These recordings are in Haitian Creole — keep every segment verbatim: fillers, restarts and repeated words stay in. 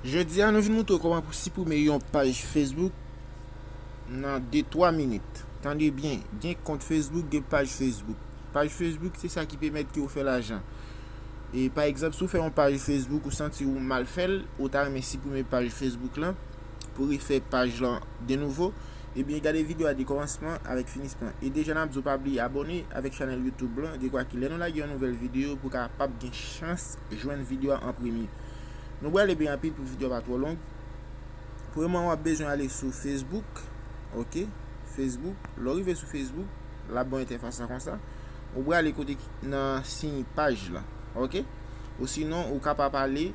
Jodi a, nou vin montre w kòman pou siprime yon paj Facebook nan de twa minit. Tande byen, gen kont Facebook, gen paj Facebook. Paj Facebook, se sa ki pèmèt ke w fè lajan. E pa egzanp, si w fè yon paj Facebook, ou santi w mal fè l, ou ta renmen siprime paj Facebook lan pou refè paj lan de nouvo, ebyen, gade videyo a de kòmansman avèk finisman. E deja n ap di w pa bliye abòne avèk chanèl YouTube lan, dekwa ke lè nou lage yon nouvèl videyo, pou w kapab gen chans jwenn videyo a an premye. Nou prale byen rapid pou videyo a pa twò long. Premyèman, w ap bezwen ale sou Facebook, ok? Facebook, lè w rive sou Facebook, l ap ba w entèfas la konsa. Ou prale kote ki, nan siy paj la, ok? Ou sinon, ou kapab ale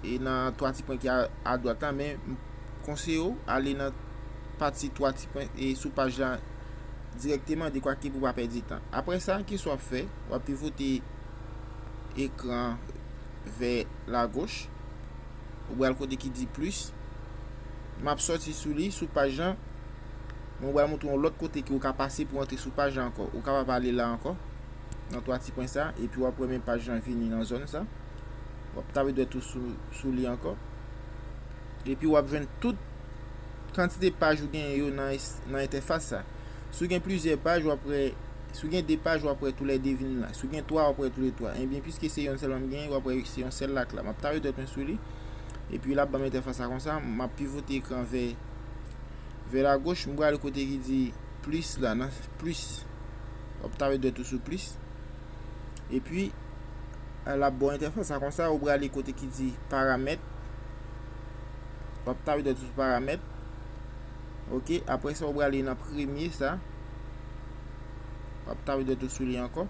e nan twa ti pwen ki a, adwat la, men m konseye w ale nan pati twa ti pwen e sou paj la dirèkteman, dekwa ke pou w pa pèdi tan. Apre sa, kisa w ap fè? W ap pivote ekran vè lagoch. Ou pral kote ki di plis. M ap sòti sou li, sou paj lan. Men w pral montre yon lòt kote ke w ka pase pou antre sou paj la ankò. Ou kapab ale la ankò, nan twa ti pwen sa, epi w ap wè men paj lan vini nan zòn sa. W ap tape dwèt ou sou, sou li ankò. Epi w ap jwenn tout kantite paj ou genyen yo nan es-, nan entèfas sa. Si w gen plizyè paj, w ap wè, si w gen de paj, w ap wè toulède vin la. Si w gen twa, w ap wè toulède twa. Ebyen, piske se yonn sèlman m genyen, w ap wè se yon sèl la k la. M ap tape dwèt mwen sou li. Epi l ap ban m entèfas la konsa, m ap pivote ekran vè, vè lagoch, m prale kote ki di plis la, nan plis. W ap tape dwèt ou sou plis. Epi, l ap ba w entèfas la konsa, ou prale kote ki di paramèt. W ap tape dwèt ou sou paramèt. Ok, apre sa, ou prale nan premye sa. W ap tape dwèt ou sou li ankò.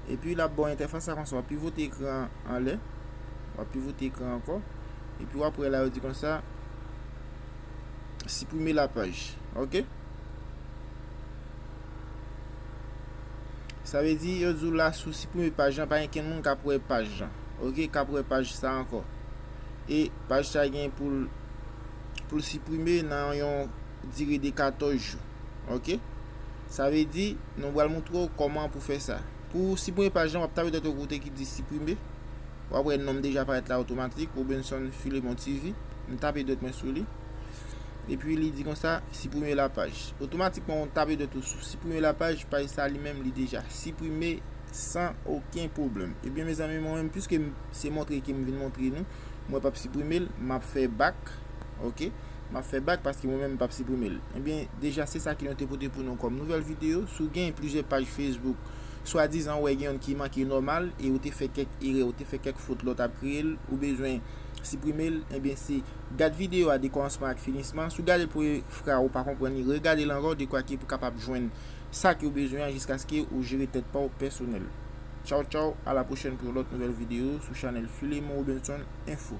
Epi, l ap ba w entèfas la konsa, w ap pivote ekran anlè. W ap pivote ekran ankò. Epi, w ap wè la, yo di konsa, siprime la paj. Ok? Sa vle di, yo di w la, si w siprime paj lan, pa gen kenn moun k ap wè paj lan. Ok, k ap wè paj sa ankò. E paj sa gen pou l, pou l siprime nan yon dire de katòz jou. Ok? Sa vle di, nou pral montre w kòman pou fè sa. Pou w siprime paj lan, w ap tape dwèt ou kote ki di siprime. W ap wè non m deja parèt la otomatik, Robenson Filemon T V. M tape dwèt mwen sou li. Epi li di konsa, siprime la paj. Otomatikman, w tape dwèt ou sou siprime la paj, paj sa li menm li deja siprime san okenn pwoblèm. Ebyen, mezanmi, mwen menm, piske m, se montre ke m vin montre nou, mwen p ap siprime l, m ap fè bak, ok? M ap fè bak paske mwen menm m p ap siprime l. Ebyen, deja se sa ke nou te pote pou nou kòm nouvèl videyo. Si w gen plizyè paj Facebook, swadizan w wè gen youn ki manke nòmal e ou te fè kèk erè, ou te fè kèk fot lè w t ap kreye l, ou bezwen siprime l, ebyen se gad videyo a de kòmansman ak finisman. Si w gade l premye fwa ou pa konprann li, regade l ankò, dekwa ke pou kapab jwenn sa ke w bezwen an jiskaske ou jere tèt pa w pèsonèl. Tchaw, tchaw, a la pwochèn pou yon lòt nouvèl videyo sou chanèl Filemon Robenson Info.